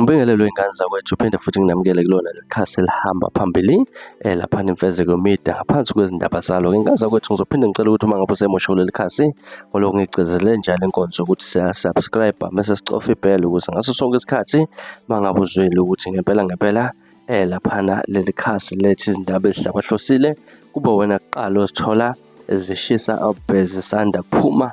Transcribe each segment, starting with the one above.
Ngibingelelwe ingane zakwethu phinde futhi nginamukele kulona leli khasi elihamba phambili laphana imfezeko media ngaphansi kwezindaba zalo. Ingane zakwethu ngizophinde ngicela ukuthi uma ngabe usemusha kuleli khasi ngolokhu ngigcizelele njalo inkonzo ukuthi siya-subscribe mese sicofa ibhele ukuze ngaso sonke isikhathi uma ngabe uzwile ukuthi ngempela ngempela laphana leli khasi lethu izindaba ezihlabahlosile kube wena kuqala ozithola zishisa zisanda kuphuma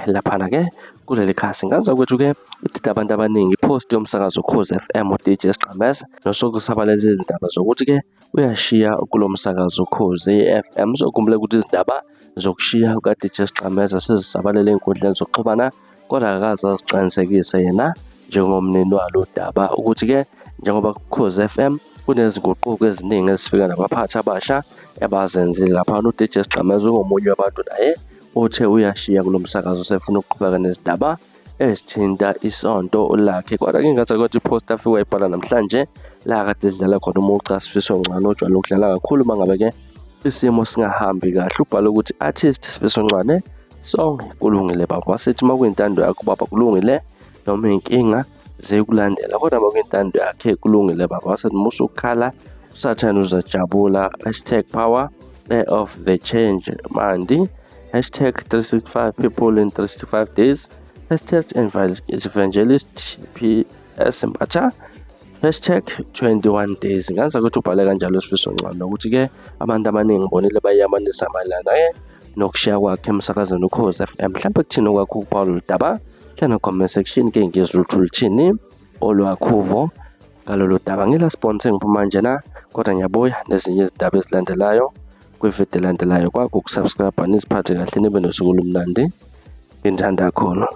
laphana ke kuleli khasi. Ngazwa kwethu ke idida abantu abaningi ipost yomsakazo Ukhozi FM uDJ Sgqameza nosokusabalalisa izindaba zokuthi ke uyashiya kulo msakazo Ukhozi FM. Sokhumbula ukuthi izindaba zokushiya kuka-DJ Sgqameza sezisabalele ey'nkundleni zokuxhumana kodwa akakaze aziqinisekise yena njengomnini walo daba ukuthi ke njengoba Ukhozi FM kunezinguquko eziningi ezifika nabaphathi abasha abazenzile laphana. UDJ Sgqameza ungomunye wabantu naye uthe uyashiya kulo msakazo usefuna ukuqhubeka nezindaba ezithinta isonto lakhe. Kodwa ke ngathi kodwa i-post afike wayibhala namhlanje la kade edlala khona umuca Sifiso Ncwane ojwayele ukudlala kakhulu uma ngabe ke isimo singahambi kahle. Ubhale ukuthi artist Sifiso Ncwane song kulungile baba, wasithi uma kuyintando yakho baba kulungile noma inkinga zikulandela kodwa uma kuyintando yakhe kulungile baba, wasethi musa ukukhala usathane uzajabula, hashtag power of the change mandi, hashtag 365 people in 365 days, hashtag evangelist PS Mbatha, hashtag 21 days. Ngaza ukuthi ubhale kanjalo Sifiso Ncwane ukuthi-ke abantu abaningi ngibonile bayamanisa mayelana-ke nokushiya kwakhe emsakazweni Ukhozi FM. Mhlawumbe kuthini okwakho ukuphawula lolu daba? Hlala comment section ke ngizwe ukuthi luthini olwakho uvo ngalolu daba. Ngila sponsor ngiphuma njena kodwa ngiyabuya nezinye izindaba ezilandelayo kwividiyo elandelayo. Kwakho ukusubscribe niziphathe kahle nibe nosuku olumnandi. Ngithanda kakhulu.